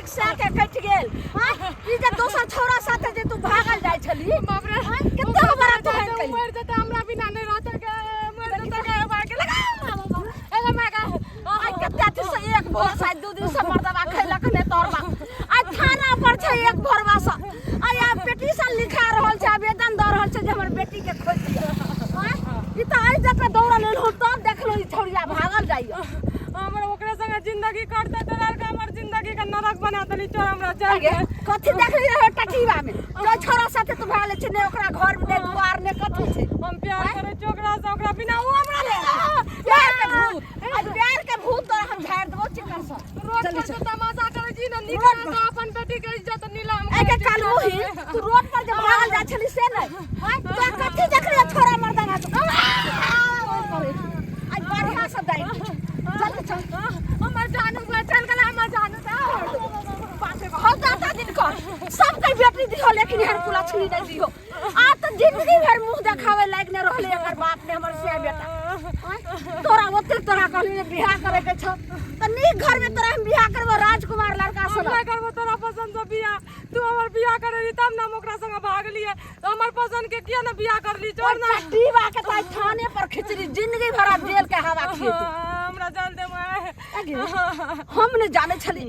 बेटीक सह के कटि गेल। हाँ, ई जे दोसर छौड़ा साथे जे तू भागल जाइ छली, बाप रे, कते बड़ा तू एहन कैली। मर जेतै, हमरा बिना नहि रहतै गे, मर जेतै गे, माय के लगा एगो माय के। आइ कते अथी से एक भोर से 2 दिन से मर्दबा खैलक ने तोहर बाप। आइ थाना पर छै एक भोरवा से, आइ आब पिटीशन लिखा रहल छै, आवेदन दऽ रहल छै जे हमर बेटी के खोजि दिअ। आँय, ई तऽ आइ जतऽ दौड़ल एलहुँ तब देखलहुँ ई छौड़िया भागल जाइए। हमर ओकरे संगे जिंदगी कटतै, तोरा आरके हमर जिंदगी के नरक बना देली। चल हमरा चल गे, कथी देखली रहे टटीवा में जो छोरा साथे तू भागल छै? ने ओकरा घर में, ने दुआर, ने कथी छै। हम प्यार करै छी ओकरा से, ओकरा बिना ओ हमरा ले प्यार के भूत, आ प्यार के भूत तोरा हम झाड़ देबो चिकन से। रोड चल पर चल। जे तमाशा करै छी ने, नीक रोड ना पर। तऽ अपन बेटी के इज्जत नीलाम ए के करै छी। कालमुही, तू रोड पर जे भागल जाइ छली से नै? आँय, तोरा कथी देखली छोरा मर्दाना तू आई बढ़िया से दाइ दै छौ। जल्दी चल। हमर जानू चल गेलै, हमर जानू। बाप रे बाप, दादा दिन कर सबके बेटी दिहो, लेकिन एहन कुलक्षणी नहीं दिहो। आ तऽ जिंदगी भर मुंह देखावे लायक नहीं रहले एकर बाप ने हमर से बेटा। आँय, तोरा ओते तोरा कहली जे बियाह करे के छौ तऽ नीक घर में तोरा हम बियाह करबो, राजकुमार लड़का हम से। नहि करबो तोरा पसंद से बियाह। तू हमर बियाह करे रही तब ने हम ओकरा संगे भागलियै, तऽ हमर पसंद के किया ने बियाह करली? छोड़ ना। टीवा के तऽ आइ थाने पर खिचड़ी, जिंदगी भर आब जेल के हवा खिएतै। हमरा जल दे माय। अगे, हम ने जाने छली,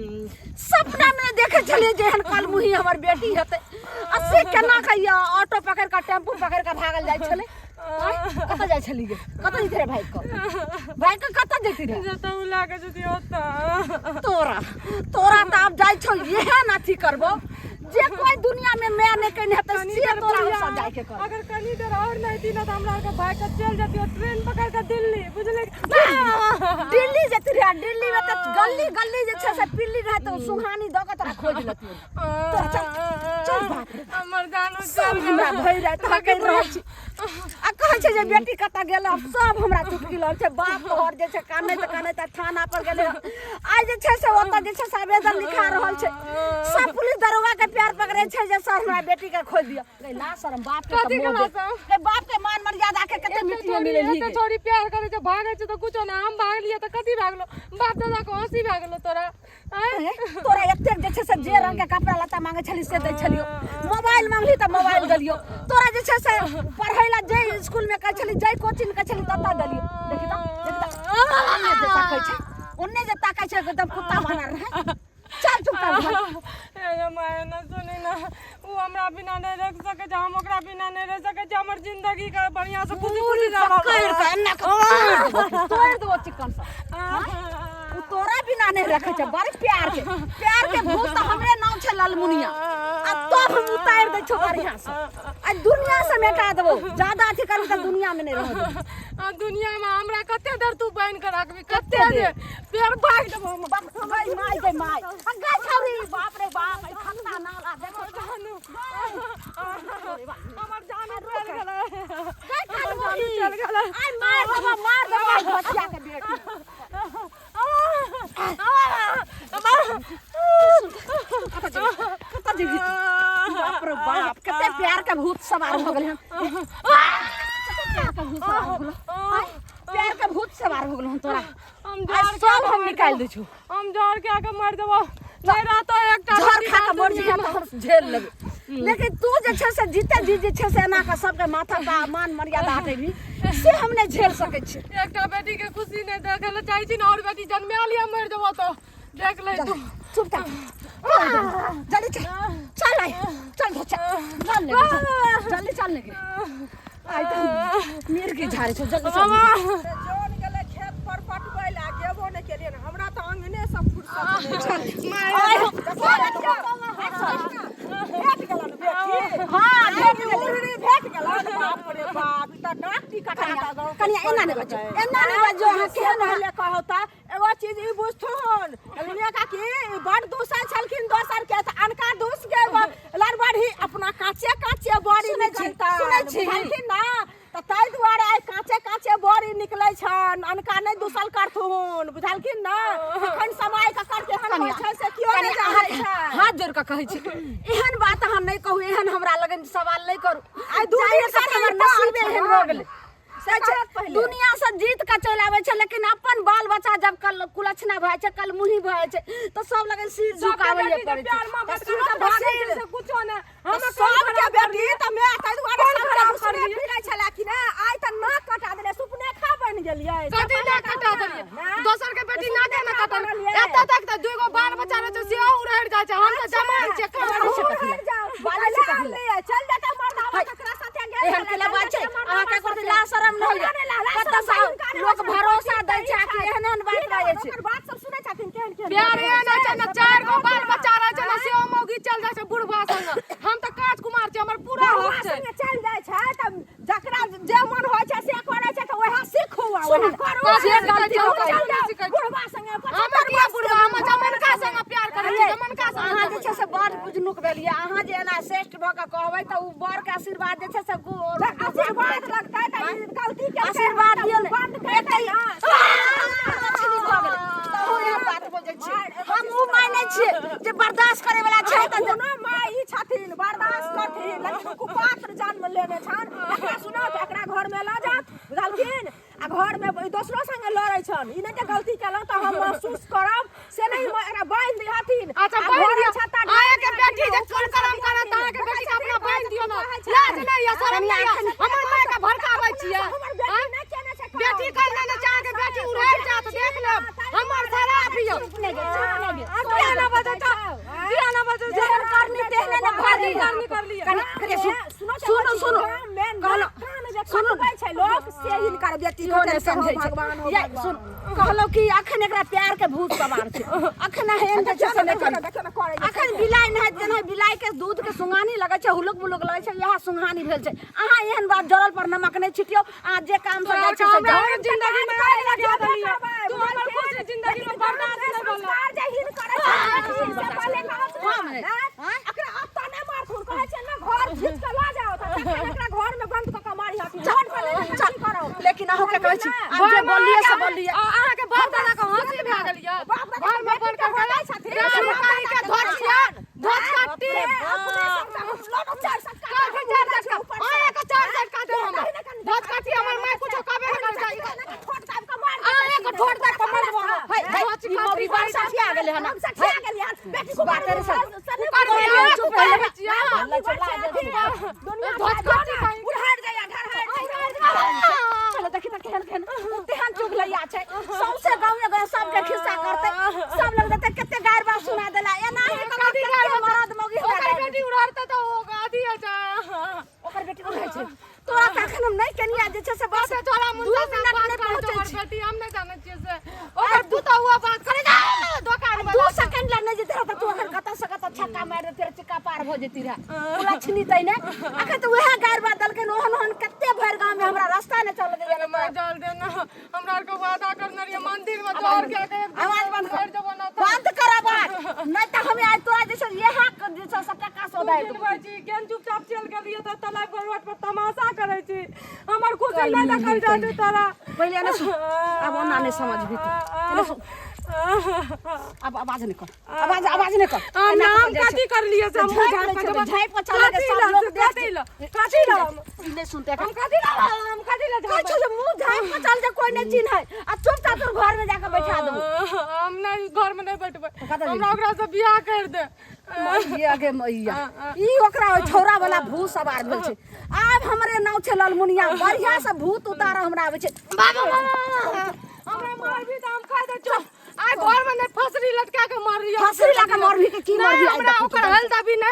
सपना में देखे छलिए जे एहन कलमुही हमर बेटी हेतै, आ से केना कहिया ऑटो पकड़ के टेम्पू पकड़ के भागल जाइ छलै। आँय, कतऽ जाइ छली गे? कतऽ जैती रे भागि कऽ? भागि कऽ कतऽ जैती रे? जतऽ उ लए के जैती ओतऽ। तोरा तोरा तऽ आब जाइ छौ, एहन अथी करबो जे कोई दुनिया में मैं नहीं कहने हेतै कनी से देर तोरा प्रिया, हम जाय के कर। अगर कनी देर और नहीं थी ना, तो हमरा आरके भाग के चल जतियो ट्रेन पकड़ के दिल्ली, बुझले? दिल्ली जेती रे, दिल्ली में तऽ गली गली जे छै से पिल्ली रहै तऽ सुहानी दऽ के तोरा खोज लेतियो। तोरा चल चल। बाप रे, हमर जानू सब चल हमरा भरि राति हकरि रहल छी आ कहै छै जे बेटी कतऽ गेल। सब हमरा चुटकी लल छै। बाप तोहर जे छै कानैत कानैत थाना पर गेलै। आइ जे छै से ओतऽ जे छै से आवेदन लिखा रहल छै। सब पुलिस दरोगा के पैर पकड़े छै जे सर, हमरा बेटी के खोज दिअ। गै ला शरम बाप के। कथी तऽ के मोह ला दे। शरम? गै, बाप के मान मर्यादा के कते मिट्टी में मिलेलही एते गे? छोरी प्यार करे छै, भागे छै तऽ कुछो ना। हम भागलियै तऽ कथी भागलो? बाप दादा के हंसी भए गेलो तोरा, आँय? हे, तोरा एतेक जे छै से जे रंग के कपड़ा लत्ता मांगे छली से दै छलियो, मोबाइल मांगली तऽ मोबाइल देलियो, तोरा जे छै से पढ़ै ला जे स्कूल में कहै छली, जे कोचिंग कहै छली ततऽ देलियो। देखी तऽ, देखी तऽ, ओन्ने जे ताकै छै, ओन्ने जे ताकै छै, एकदम कुत्ता बनल रहै। चल चुपचाप घर। हे my, ना सुनी ना, उ हमरा बिना नहि रह सकै छै, हम ओकरा बिना नहि रह सकै छै। हमर जिंदगी के बढ़िया से खुशी खुशी रह। पकड़ि कऽ एना कऽ तोड़ि देबो, तोड़ि देबो चिकन सँ। उ तोरा बिना नहीं रखे छै। बड़ प्यार के, प्यार के भूत तऽ हमरे नाम छै ललमुनिया, आ तब हम उतारि दै छौ बढ़िया से, आ दुनिया से मेटा देबो। ज्यादा अथी करबी तऽ दुनिया में नहीं रह देबो। आ दुनिया में हमरा कते देर तू बान्हि के राखबी? कते देर? फेर भागि देबो हम। बाप गई माय, गई माय, आ गई छौरी, बाप रे बाप, ई खत्ता नाला देखो। जानू, हमर जानू चल गेलै। गई हमर जानू चल गेलै। आइ मार देबो, मार देबो बचिया के बेटी। कतऽ जेबही? कतऽ जेबही तू? बाप रे बाप, कते प्यार के भूत सवार हो गेल हन, कते प्यार के भूत सवार हो गेल। आँय, प्यार के भूत सवार हो गेल हन तोरा। हम आइ जहर सब हम निकालि दै छौ। हम जहर खा के मर देबो, नहीं रहतो एकटा जहर बेटी खा के मर दुनिया जइहे में। तऽ हम झेल लेबै, लेकिन तू जे छै से जीते जी जे छै से एना कऽ सबके माथा का मान मर्यादा हटेबही से हम नहि झेल सकै छी। एकटा बेटी के खुशी नहीं देखे ले चाहे छी ने, और बेटी जन्मा लिया, मर देबो तो देख ले तू। चुपचाप जल्दी चल, चल आइ, चल धो, चल चल ले, चल जल्दी चल ले। आइ तऽ मिर्गी झाड़ै छौ। जल्दी चल। मामा जौन गेलै खेत पर पटबै लए, गेबो नहि केलियै। हमरा तऽ अंगने से फुर्सत नहि। चल। माय। भेट गेलन बेटी? हाँ, भेट गेलै। मुरली भेट गेलन। बाप रे बाप, ई तऽ नाक टिकट। कनिया, एना नहि बाजू, एना नहि बाजू। अहाँ केहन पहिले कहौ तऽ एगो चीज ई बुझथुन ललिया काकी, ई बड दूसै छलखिन दोसर के, तऽ अनका दूस के लड़बड़ी अपना काचे काचे बड़ी सुनै छी, निकलतनि। सुनै छी। बुझलखिन ना? तऽ ताहि दुआरे आइ काचे काचे बड़ी निकलै छनि, अनका नहि दूसल करथुन, बुझलखिन ना? एखन समय ककर केहन होइ छै से केओ नहि कनिया, जानै अहाँके छै। हाथ जोड़ कऽ कहै छी, एहन बात अहाँ नहि कहू, एहन हमरा लगन सवाल नहि करू। आइ 2 जाहि दिन से तक हमर ई पार नसीबे एहन भऽ छनि। गेलै। से कहत पहिले। दुनिया से जीत के चलि आबै छै, लेकिन अपन बाल बच्चा जब कल कुलक्षणा भए छै, कल मुही भए छै, तऽ सब लगे सिर सबके झुकाबैए बेटी पड़ै जे प्यार छै। मोहब्बत सुनो करै छै, तऽ भागै छै सिर। से कुछो नहि। हम सबके बेटी तऽ माय ताहि दुआरे कोन सबके खराब दुश्मने करलियै? फिरै छलै कि ने, आइ तऽ नाक कटा देले, सुपनेखा बनि गेलियै। कथी नाक कटा देलियै? ना? दोसर के बेटी नाके ने कटल। बनलियै। एतऽ तक तऽ दुइगो बाल बच्चा रहै छै सेहो उड़हरि जाइ छै। हम तऽ जवान छियै, कहाँ बाले छै रहबै? कथी लए? बाले बाले छै कथी लए? चल जाता मर्दावा ककरा साथे गेल एहन छलै, केला चल बात छै? जाता मर्दावा अहाँके करते साथे। लाज शरम नहि होइए? हमरा नहि लाज कतऽ शरम सँ हुनका नहि लोक होइ छै। भरोसा दै छै आ कि एहन एहन बात की बाजै छै? ओकर बात सब सुनै छथिन केहन केहन प्यार एहन होइ छै ने, चारि गो बाल बच्चा रहै छै ने, सेहो मौगी चल जाइ छै बुढ़बा संगे। हम तऽ काज कुमार छी, हमर पूरा बुढ़वा हक छै। संगे चलि जाइ छै तऽ जकरा जे मन होइ छै से करै छै, तऽ वएह सीखू आ वएह करू। कथी से सिखै गलती छै? हो कथी चल जाउ सिखै छै? बुढ़वा संगे हम किया बुढ़वा? हम जमनका संगे प्यार करै छी, जमनका संगे अहाँ जे जेबै। छै से बड़ बुझनुक भेलियै। अहाँ जे एना श्रेष्ठ भऽ कऽ कहबै तऽ ओ बड़के आशीर्वाद जे छै से आशीर्वाद लगतै तऽ ई गलती केलकै, आशीर्वाद दियौ ने। बंद करतै ना। लक्ष्मी भऽ गेलै। तहु एहन बात बजै छियै। हम ओ मानै छियै जे बर्दाश्त करै वाला छै तऽ कोनो माय ई छथिन बर्दाश्त करथिन, लेकिन कुपात्र जन्म लेने छनि। एकरा सुनत, एकरा घर में लऽ जात, बुझलखिन? आ घर में दोसरो संगे लड़ै छनि। ई नहि जे गलती केलहुँ तऽ हम महसूस करब से नहि, एकरा बान्हि दिहथिन। अच्छा आ बान्हि घरे दियौ। छत्ता अहाँके बेटी जे कोन करम करत, अहाँके बेटी के अपना बान्हि दियौ ने। लाज नहि यऽ, शरम नहि यऽ? हमर माय के भड़काबै छियै? हमर बेटी आँय? नहि केने छै काम। बेटी करने ने छै, अहाँके बेटी उड़ैल जायत, देख लेब। हमर शराब यऽ। चुप नहि गे, चुप नहि गे। किया ना बजै छौ? किया ना बजै छौ? जेहन करनी तेहने ने भरनी। कथी करनी करलियै? कनि कनि सुन, सुनो, सुनू सुनू, कहलहुँ सुनू छै लोक से हिनकर बेटी इहो नहि समझै छै। भगवान हो ये भगवान। सुन, कहलहुँ कि अखन एकरा प्यार के भूत सवार छै। अखन एहन जे छै से नहि करी। देखियौ ने करै छै। अखन बिलाइ नहाइत जेना बिलाइ के दूध के सुंघानी लगै छै, हुलुक बुलुक लगै छै, इएह सुंघानी भेल छै। अहाँ एहन बात जरल पर नमक नहि छिटियौ। अहाँ जे काम से जाइ छै से हमरा जाउ। जिंदगी में आग लगा देलियै। तू हमर खुशी जिंदगी में बर्दाश्त नहि भेलै। संस्कार जे हिनकर छै, से पहिले कहत हम ने, नहि। आँय? एकरा एतऽ नहि मारथुन, कहै छै ने घर खींच कऽ लऽ जाउ, तऽ तखन एकरा घर में बंद कऽ कऽ मारिहथिन। रोड पर नहि तऽ की करब? लेकिन अहूँके कहै छी, आब जे बोललियै से बोललियै। अहाँके बाप दादा के हंसी भए गेल यऽ। बाप दादा घर में बड़ बेटी के होलै छथिन। रानी काली के धोचिया धोचकट्टी। अपने सब लोग चार सटका काफी चार झटका, अहाँके चार झटका देब हम। धोचकट्टी, हमर माय कुछो कहबे नहि करै छै। ठोट दाबि कऽ मार। अहाँके ठोर दाबि कऽ मारबो हम। है, है, ई मौगी बड़ सठिया गेलै हन। हम सठिया गेलियै हन। बेटी को बात रे सब। कुकर में चुप रह। छियै। दुनिया धोचकट्टी कहीं। उड़हर जाइया, ढरहर जाइया। चलो देखी तऽ केहन केहन तेहन चुगलैया छै। सौंसे गाँवे गाँव सबके खिस्सा करतै, सब लग जेतै, कते गारि बात सुना देला। एनाही कऽ कऽ कथी कते गारि बात? मरद मौगी हमरा ओकर गारि। बेटी उड़हरतै तऽ ओ अथी होइ छै। ओकर बेटी उड़ै छै। तोरा तऽ अखन हम नहि केनिया जे छै से बस कते छोरा दू मुन्ना से मिनट बात नहि करै छै पहुँचै ओकर छी। बेटी, हम नहि जानै छियै से। ओकर पुतहु हुआ बात करै छै दोकान दू वाला। सेकंड ला नहि जेते रहता, तू अखन कतऽ से कतऽ छक्का मारि देते रहे, चिक्का पार भऽ जेती रहे। ओ लक्ष्मी तै ने अखन तऽ उएह गारि बात देलकै। ओहन ओहन कते भरि गाँव में हमरा रास्ता नहि चलऽ दैया। मैं डाल देना, हमरा आर के वादा करने रहियै मंदिर में तोड़ के एक दिन आवाज बंद कर। मरि जेबो ना तऽ। बंद कर आवाज, नहि तऽ हमे आइ तोरा जे छै इएह जे छै सबटा कास ओदारि सुन देबौ। भाईजी, केहन चुपचाप चलि गेलियै तऽ तलाब पर रोड पर तमाशा करै छी। हमर खुशी नहि देखल जाइ छै तोरा। पहिले एने सुन, आब ओना नहि समझबही तू। एने सुन, आब आवाज नहि कर, आवाज आवाज नहि कर। हम एना नाम कऽ जाइ छै। कथी करलियै से हम झाँपि झाँपि लै कऽ छै, देबै। झाँपि कऽ चलै कथी सब लए लोक से देख। कथी लए? कथी लए हम? ई नहि सुनतै। हम कथी लए, हम कथी लए कहै छौ जे मुँह झाँपि कऽ चल जे कोइ नहि चिन्है, आ चुपचाप तोर घरमे जाकऽ बैठा देबौ। हम नहि, घर में नहि बैठबै। कतऽ हमरा ओकरा से बियाह कर दे। मैया गे मैया, ई ओकरा ओहि छौड़ा वाला भूत सवार भेल छै। आब हमरे नाव छै ललमुनिया, बढ़िया से भूत उतार हमरा आबै छै। बाबा, हमरा मारबी तऽ हम खा दै छौ। आइ घर में नहि फसरी लटका के मारलियो। फसरी लगा के मारबही कि की नहि मारबही? आइ हमरा देखू ओकर हल दबी नहि।